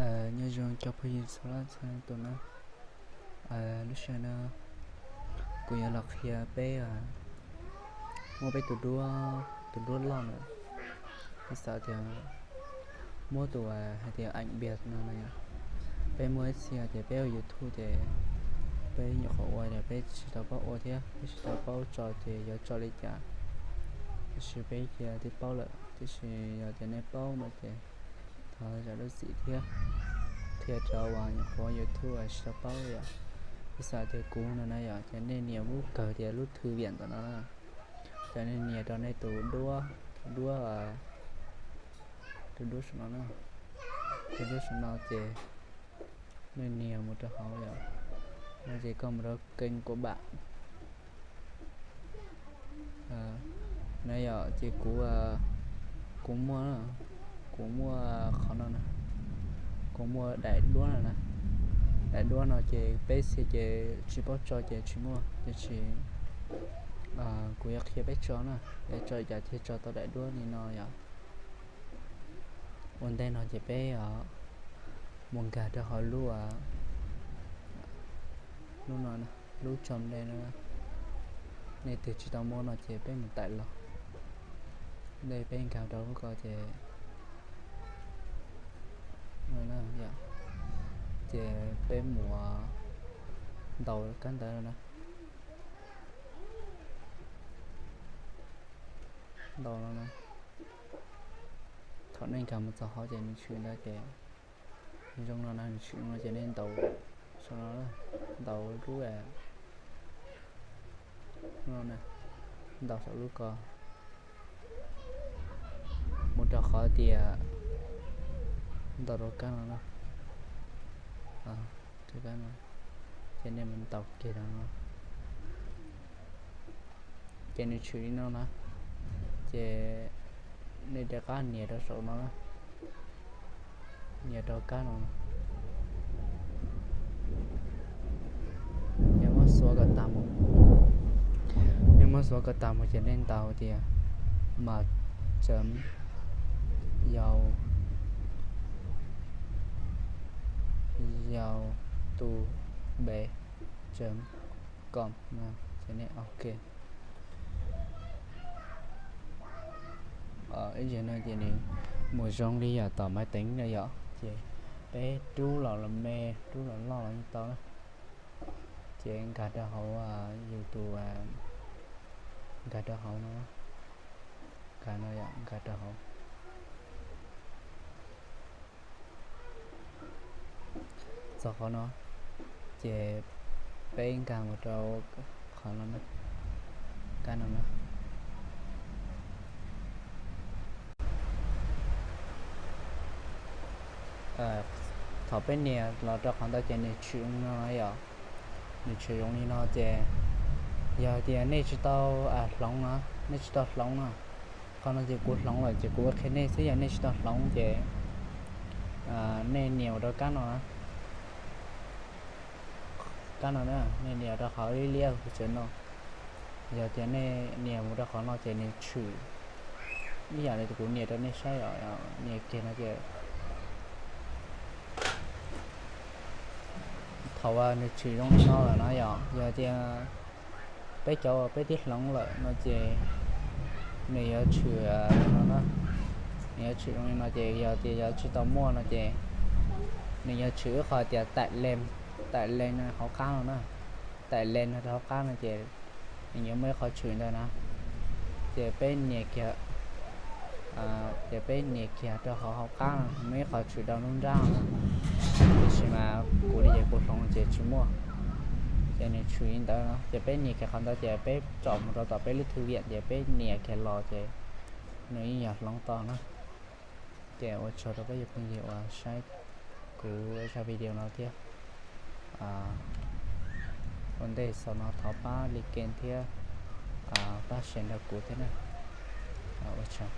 Nyob zoo cov phooj ywg txhua leej txhua tus na. Lub sij hawm no kuv yuav los qhia peb, muab peb tus duab, tus duab loj na, peb xav tias muab tus hais tias ảnh Việt no na yom. Peb muaj ib txhia ces peb ua YouTube ces peb nyuam qhuav ua ces peb tsis tau paub ua thiab peb tsis tau paub tso ces yuav tso li cas. Tiam sis peb cia twb paub lawm, tiam sis yog tias nej paub no ces thov zam lub txim thiab. Qhia rau uas nyuam qhuav YouTube tsis tau paub yom. Peb xav tias kuv no na yom, ces nej nias lub kawg tias lub thư viện ntawm no na. Ces nej nias rau nej tus duab, tus duab, tus duab saum no na, tus duab saum no ces nej nias mus rau hauv yom. No ces koj mus rau kênh của bạn na yom. Ces kuv, kuv muaj, kuv muaj qhov no na, kuv muaj daim duab no na. Daim duab no ces peb txhia ces tsis paub tso ces tsis muaj, tiam sis kuv yuav qhia peb tso na, peb tso li cas thiaj tso tau daim duab li no yom. Ua ntej no ces peb mus nkag rau hauv lub, lub no, lub trong đây no. Nej twg tsis tau muaj no ces peb mus tải los. Ntej peb nkag rau lub ko ces, ces peb mus ntaus kab ntawv no na. Ntaus no na. Thaum nej nkag mus txog hauv ces nws tshwm ntawd ces zoo no na, nws tshwm no ces nej ntaus saum no, ntaus lub no na, ntaus saum lub ko mus rau qhov tias ntaus rau kab no na. Ces nej mus ntaus kiag rau no. Ces nws tshwm li no na, ces nej rov qab nias rau saum no, nias rau kab no. Yog muab xuav kom tas mus, yog muab xuav kom tas mus ces nej ntaus tias mas chấm yau yau tu be chấm com no, ces nej ok. Ib zaug no ces nws mus zoo li yam tom máy tính na yom, ces peb rub los los me, rub los loj los yeej tau na. Ces nkag rau hauv YouTube, nkag rau hauv no, nkag no yom, nkag rau hauv. Txog qhov no, ces peb nkag mus rau qhov no na, kab no na. Thaum peb nias los rau qhov ntawd ces nws tshwm no yom, nws tshwm zoo li no ces yog tias nej tsis tau hloov no, nej tsis tau hloov no, qhov no ces kuv hloov lawm ces kuv ua qhia nej xwb, yog nej tsis tau hloov ces nej nias mus rau kab no, kab no na, nej nias rau qhov liab liab hauv tsev no. Yog tias nej nias mus rau qhov no ces nws tshwm ib yam li kuv nias rau nej saib os, nias kiag no ces thaum nws tshwm zoo li no lawm no yom, yog tias peb cov uas peb twb hloov lawm no ces nws yuav tshwm no na, nws yuav tshwm zoo li no ces yog tias yog tsis tau muaj no ces nws yuav tshwm ib qho tias tải lên, tải lên no hauv qab no na, tải lên no rau hauv qab no ces nws yuav muaj ib qho tshwm ntawd na. Ces peb nias kiag, ces peb nias kiag rau hauv hauv qab no muaj ib qho tshwm rau nruab nrab no na. Tiam sis mas kuv li ces kuv hloov ces tsis muaj, ces nws tshwm li ntawd no ces peb nias kiag qhov ntawd ces peb tsom mus rau tom peb lub thư viện ces peb nias kiag los ces nws yeej yog hloov tau na. Ces ua tsaug rau peb cov phooj ywg uas saib kuv zaj video no thiab. Ua ntej xaus no thov pab like thiab pab share nrog kuv thiab na. Ua tsaug.